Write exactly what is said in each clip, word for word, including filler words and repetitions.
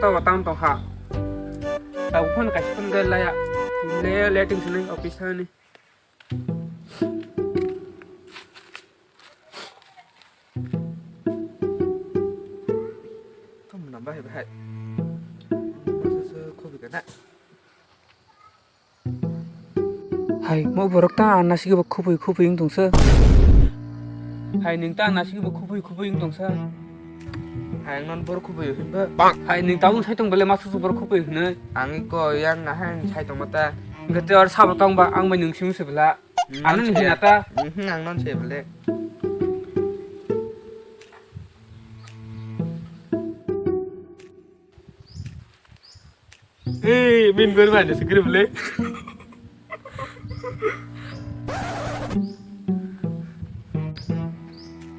Tawa tam tong ha. Tawa phone kaisa phone gari laya. Le letting sini office ni. Tam na bahai bahai. Masa se khobi kana. Hai, mo borok ta ang nasigi bo khupui khupui wng tongsa. Hai, nwng ta ang nasigi bo khupui khupui wng tongsa. Hai, ang non borok khupui hinba. Hai, nwng tabuk sai tong bele ma susu borok khupui hwnwi. Ang iko yang na hai sai tong mata. Hwnkhe te or sabo tong ba ang bai nwng simi se bela. Hmm, ano non ni se. Hina ta. Mhm, ang non se bele. Eh, min ber bai ni sikri bele.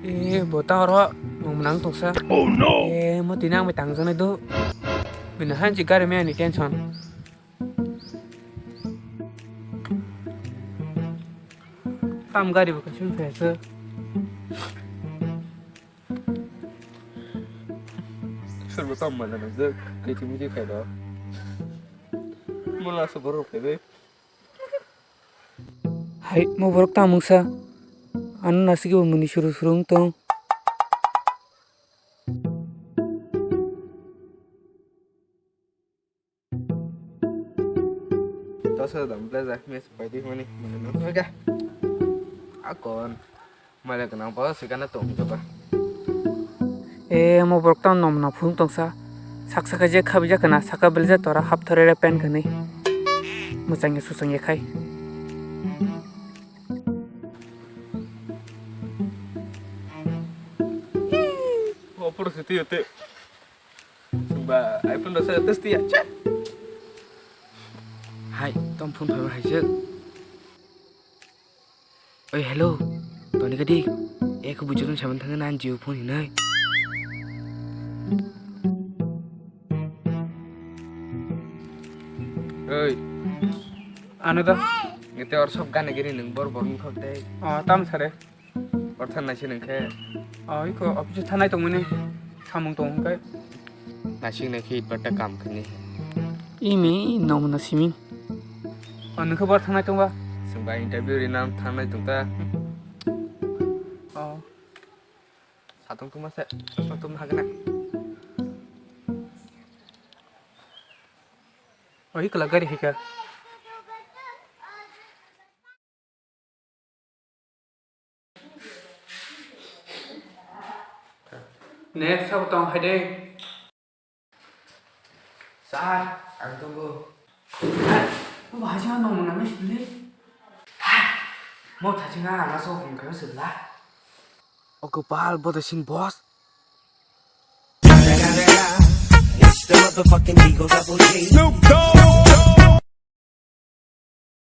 Eh, bota oro nung menang toksa. Oh no. Eh, mo tini ang bai tang jana do. Bini hanji gari me ani tension. Tam gari bo kaisa phai se. Serbo tam mana nang je, kaichi miji khai do. Mula se borok khai de. Hai, mo borok tam mungsa. Ano nasigi bo muni suru suru wng tong. Tosa dam blaza mes pai di mani, mani no ga. Akon. Male kana pa sikana tong jaba. E mo borok tang nom na phung tongsa. Sak saka je khabi jakana saka belja tora hap thore re pen kani. Muchang ye susang ye khai. Opor siti yote. Sumba iPhone rasa testi ya. Chat. Hai, tom phone phai hai se. Oi, hello. Toni gadi. Ek bujurun saman thang nan Jio phone hinai. Oi. Ano da. Ngete or sob gane gini nung bor bor mukha tei. Oh, tam sare. Or than naisi nung khe. Oh, iko office thanai tongmani samung tong khe. Naising naikhe itbar ta kam khani. Imi nomna simi. Oh, nung khe bor thanai tongba? Sungba interview rina thanai tongta. Oh. Satung tuma se, satung hagna. Oh, ikla gari hika. Next sabo tong hai de. Sir, ang tongo. Hai, bo hajinga nong mwnang nai sibili. Hai, mo thajinga ang aso hum kayo sibla. O Gopal, bo the sing boss. It's the motherfucking Eagle Double G. Snoop Dogg.